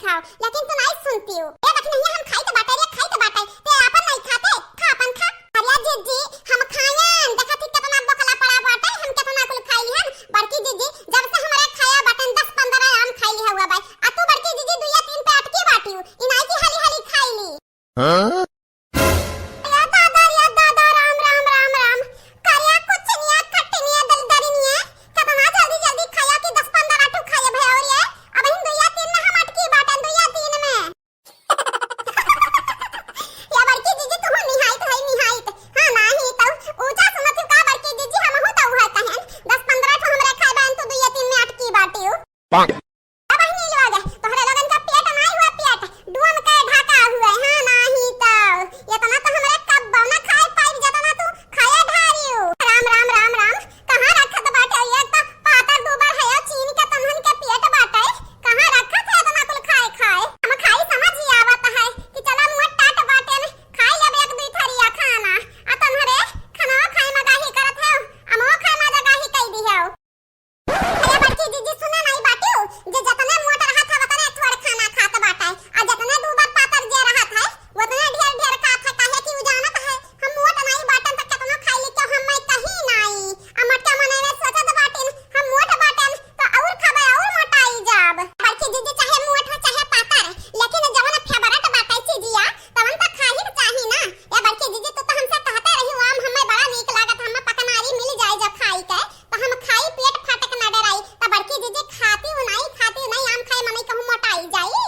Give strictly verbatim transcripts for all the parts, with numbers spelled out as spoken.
खाओ, लेकिन तू नाहीं सुनतिउ। ए बकनहिया, हम खाइत बाटे रे, खाइत बाटे, ते आपन नाहीं खाते, खा आपन खा। अरे जिज्जी, हम खाएन, देखा थी केतना बकला पड़ा बाटे, हम केतना कुल खाई लिहन। बड़की जिज्जी, जब से हमरे खाया बाटेन दस पन्द्रह आम खाई लिहा हुआ बाई, आ तू बड़की जिज्जी दुइया तीन पे अटकी बाटिउ, ई नाहीं कि हाली हाली खाई ली। हाँ? या दादा, या दादा, राम, राम, राम, राम। करिया कुछ निया, खट्टी निया, दलदरी निया। केतना जल्दी, जल्दी खाया कि दस पन्द्रह ठो खाए भए और ये। अब इन दुइया तीन में हम अटकी बाटेन, दुइया तीन में। या बड़की जीजी, तुहू निहाइत है, निहाइत। हाँ, नाहीं तउ ऊँचा सुनत हो का बड़की जीजी, हमहू तउ उहे कहेन। दस पन्द्रह ठो हमरे खाए बाटेन, तू दुइया तीन में अटकी बाटिउ। पाक। ए बहिनी लोग, तोहरे लोगन का पेट नाई हुआ, पेट डोम के ढका हुआ है, हाँ, नाहीं तउ एतना तो हमरे कब्बो ना खाए पाइब, जेतना तू खाए ढारिउ। राम, राम, राम, राम, कहाँ रखत बाटे? एक तो पातर दुबर है, चीन के तनहन के पेट बाटे, कहाँ रखत है एतना कुल खाए, खाए? हम खाई समझ ही आवत है कि चला मुँह टाट बाटे न, खाई लेब एक दुई थरिया खाना, आ तोहरे खानवा खाए में गाही करत है, अमवा खाए में गाही कई दिहउ। अरे बड़की जीजी, सुने नाई बाटिउ जे जतने मोट रहत है, वतने थोड़ खाना खात बाटे, आ जतने दूबर पातर जे रहत है, वतने ढेर ढेर खात है, काहे कि उ जानत है, हम मोट नाई बाटन त केतनो खाई ली, क्यों हम मैं कहीं नाई। आ मोटका मनई में सोचत बाटिन, हम मोट बाटन त और खाबे, और मोटाई जाब। बड़की जीजी, चाहे मोट हो, चाहे पातर, लेकिन जवन favourite बाटे चीजिया, तवन त खाही के चाही ना। ए बड़की जीजी, तू त हमसे कहते रही, आम हमें बड़ा नीक लागत, हमें पकनारी मिल जाए जब खाई के। त हम खाई, पेट फाटे के ना डराई। त बड़की जीजी खातिउ नाई, खातिउ नाई, आम खाए मनई कहूँ मोटाई जाई।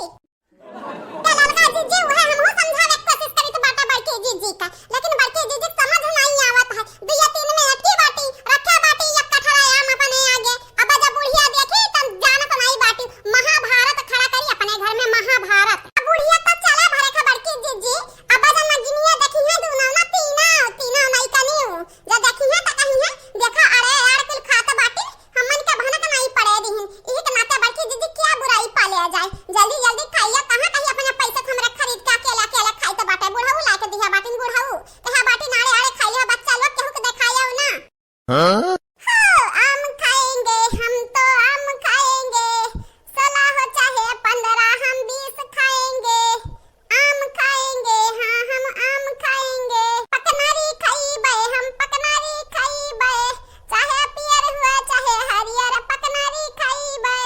ए ललका जीजी, उहे हमहू समझावे के कोशिश करित बाटे बड़की जीजी का, लेकिन बड़की जीजी के समझ नाई आवत है। दुइया तीन में अटकी बाटी, रखे बाटी एक कठरा आम अपने आगे। अब जब बुढ़िया देखी त जानत नाई बाटी, महाभारत खड़ा करी अपने घर में, महाभारत। अब बुढ़िया त चले भरे का बड़की जीजी, अब जब नगिनिया देखी है दूनो ना तीना, तीना नाई कनियो। जब देखिहे त कहिहे, "देखा, अरे, आड़ कुल खात बाटिन, हमन के भनक नाई पड़े दिहिन। इही के नाते बड़की जीजी क्या बुराई पा ले जाए। जल्दी, जल्दी खाइया, कहाँ कहीं अपने पैसे से हमरे खरीद के अकेले, अकेले खाइत बाटे। बुढ़ऊ लाके दिहा बाटिन, बुढ़ऊ। कहा बाटिन, आड़े, आड़े खाइया, बच्चा लोग केहू के देखाया ना।" हाँ? हो, आम खाएंगे, हम तो आम खाएंगे। सोलह हो चाहे पन्द्रह, हम बीस खाएंगे। आम खाएंगे, हाँ, हम आम खाएंगे। पकनारी खइबे, हम पकनारी खइबे। चाहे पियर हुआ, चाहे हरियर, पकनारी खइबे।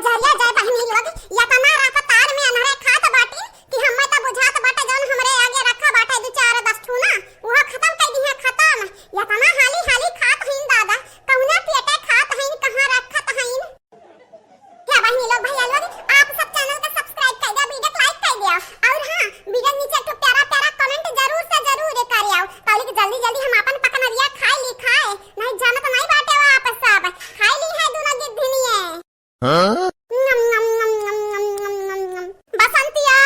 जरिया जय बहिनी लोग, यतना रफ्तार में अन्हरे खात बाटी कि हम्मे त बुझात बाटे जौन हमरे आगे रखा बाटे दू चार दस ठू ना, उहो खतम कइ दिहे, खतम। यतना हाली हाली खात हईन दादा, कौने पेटे खात हईन, कहाँ रखत हईन। हे बहिनी लोग, भैया लोग, आप सब channel का subscribe कर दिया, video को like कर दिया, और हाँ, video के नीचे एक ठो प्यारा प्यारा comment जरूर से जरूर करियो, ताकि जल्दी जल्दी हम अपन पकनरिया खाए ली खाए, नहीं जानत नहीं बाटे वो आप सब खाए ली है दोनों गिद्धिनिये। हाँ? नम, नम, नम। बसंतिया,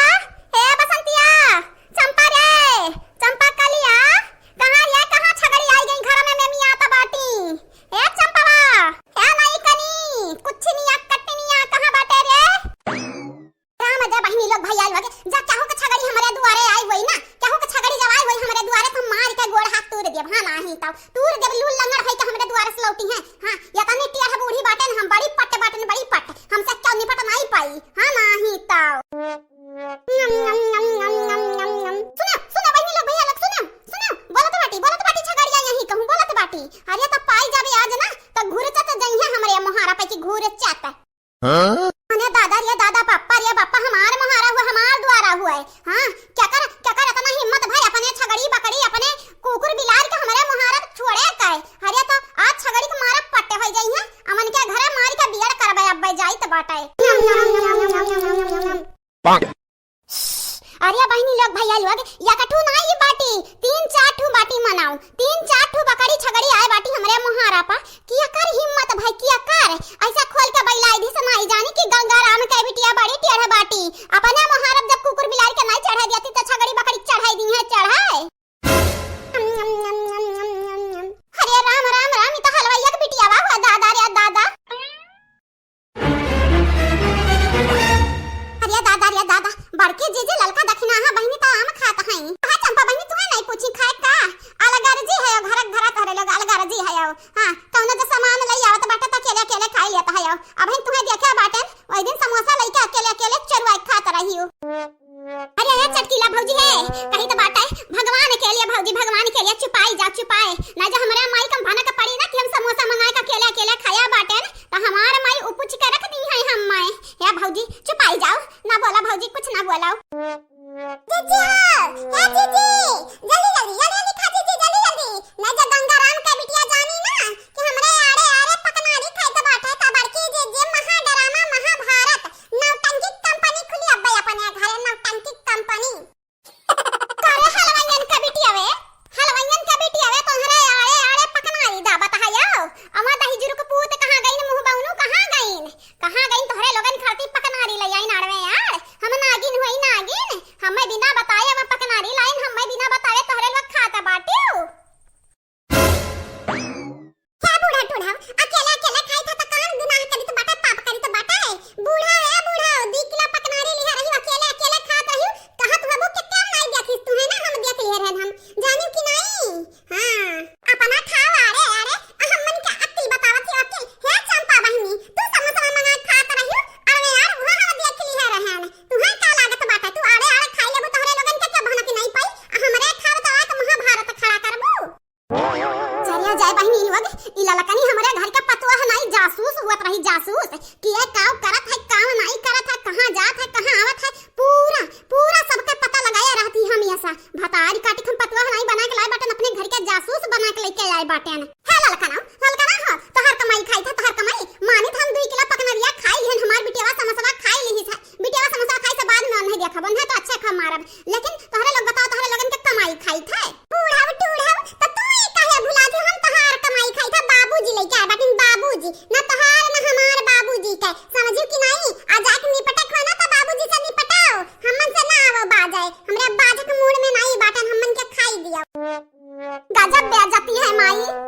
हे बसंतिया, चंपा रे, चंपा कलिया, कहाँ रे, कहाँ छगड़ी आई गई घर में, में मियाँ त बाटी। ए चंपवा, ए नाई कनी, कुछ निया, कट्टी निया, कहाँ बाटे रे? राम जय बहिनी लोग, भैया लोग, जा केहू के छगड़ी हमरे दुआरे आई होई ना, केहू के छगड़ी जब आई होई हमरे दुआरे, त हम मार के गोड़ हाथ तूर देब, हाँ, नाही त तूर देब, लूल लंगड़ होई के हमरे दुआरे से लौटी हैं, हाँ, या तनी टेढ़ बूढ़ी बाटे न, हम बड़ी पट बाटे न, बड़ी पट, हमसे क्यों निपट नाही पाई, हाँ, नाही त। सुनो, सुनो बहिनी लोग, भैया लोग, सुनो, सुनो, बोलत बाटी, बोलत बाटी छगड़िया यहीं कहूँ, बोलत बाटी। अरे त पाई जाबे आज ना, त घुरचत जइहे हमरे मोहारा पे की घुरचत। हाँ? अरे दादा रे दादा, बाप्पा रे बाप्पा, हमार मोहारा हुआ, हमार दुआरा हुआ है। हाँ, केकर, केकर इतना हिम्मत भाई अपने छगड़ी बकरी, अपने कुकुर बिलार के हमरे मोहारा छोड़े का है? अरे त आज छगड़ी के मारा पट्टे होई जइहे, अमन के घरे मार के बियड़ करबे अब्बे जाइत बाटे। अरे बहिनी लोग, भैया लोग, या कठू नाई बाटी, तीन चार ठू बाटी मनाऊ, तीन चार ठू बकरी छगड़ी आए बाटी हमरे मोहारा पा। केकर हिम्मत भाई, केकर? ऐसा खोल के बैलाई दी से नाई जानी कि गंगा राम के बिटिया बड़ी टेढ़ बाटी। अपने मोहारा जब कुकुर बिलार के नाई चढ़ाई देती त छगड़ी बकरी चढ़ाई दी है, चढ़ाई। अरे राम, राम, राम, ई त हलवाइया के बिटिया बा, हो दादा रे दादा। अरे दादा रे दादा, बड़की जीजी ललका दखिनाहा बहिनी त आम खात हईं। हाँ चंपा बहिनी, तुहे नहीं पूछी खाए का? अलगर्जी है, घर, घर तोहरे लोग अलगर्जी है। हाँ, कौनो जो सामान लई आवत बाटे त अकेले, अकेले खाई लेत है। अबहिन तुहे देखे बाटे, वही दिन समोसा ए, कही तो बाटे, भगवान के लिए भौजी, भगवान के लिए चुपाई जा, चुपाए। ना जो हमरे माई कम भनक पड़ी ना कि हम समोसा मंगाए का अकेले, अकेले खाया बाटेन, तो हमार माई उपुच के रख दी है हम माई। या भौजी, चुपाई जाओ, ना बोला भौजी, कुछ ना बोला। जीजी हो, हे जीजी, जल्दी, जल्दी, जल्दी, जल्दी खा जीजी, जल्दी, जल्दी। ना जो गंगाराम के बिटिया जानी ना कि हमरे आड़े, आड़े पकनारी खाए के बाटे, तो बड़की जीजी महा ड्रामा, महाभारत, नौटंकी कंपनी खुली अब्बे अपने घरे, नौटंकी कंपनी। करे हलवाइयन के बिटिया वे, हलवाइयन के बिटिया वे, तोहरे आड़े, आड़े पकनारी दाबत है यो। अमा दही जुरुक पूत कहाँ गईन, मुँह बउनू कहाँ गईन? कहाँ गईन तोहरे लोगन खातिर पकनारी ले आइन आड़वे यार? हम नागिन होई नागिन, हमें बिना बताए अब पकनारी लाइन, हमें बिना बताए तोहरे लोग खात बाटियो। हे बूढ़ा टूढ़ा, अकेले अकेले खाई था त कौन गुनाह करी त बाटे, पाप करी त बाटे? बूढ़ा है बूढ़ा, दू किलो पकनारी लिहा रही, अकेले अकेले खात रही, कहत हबू के क्यों नहीं देखिस तू है ना, हम देख लिए रहन हम, जानियो कि नहीं? हाँ, अपना खाओ, अरे, अरे, आ हमन के अक्ल बतावत ही अक्ल। हे चंपा बहिनी, तू समोसा मंगा खात रहियो, अरे यार, वहाँ हम देख लिहे रहन। तुहे का लागत बाटे, तू आड़े, आड़े खाई लेबू, तोहरे लोगन के, के भनक नहीं पाई, आ हमरे खाब तो आके महाभारत खड़ा करबू। चलिया जाए बहिनी लोग, ई ललकनी हमरे घर के पतोह नहीं, जासूस हुअत रही, जासूस, कि ये काव करत है, काव नहीं करत है, कहाँ जात है, कहाँ आवत है, पूरा, पूरा सबके पता लगाए रहती हम। ऐसा भतारी काटी हम पतोह नहीं बना के लाए बाटेन, अपने घर के जासूस बना के लेके आए बाटेन। हे ललकना, ललकना हो, तोहार कमाई खाई था, तोहार कमाई। मानी था हम दुई किलो पकनरिया खाई लिहन, हमार बिटियावा समोसवा खाई लिही था। बिटियावा समोसवा खाई से बाद में नहीं देखब, नहीं तो अच्छा खा मारब। लेकिन तोहरे लोग बताओ, तोहरे लोगन के कमाई खाई था। बूढ़ा टूढ़ा, तो तू ये काहे भुला दी हम तोहार कमाई खाई था? बाबूजी लेके आए बाटिन, बाबूजी। ना तोहार ना हमार बाबूजी के। समझियो कि नहीं? आ जाके निपटे को ना तो बाबूजी से निपटाओ। हमन से ना आवो बाजे। हमरे बाजे के मूड में नहीं बाटन, हमन के खाई दिया। गजब बेइज्जती है माई।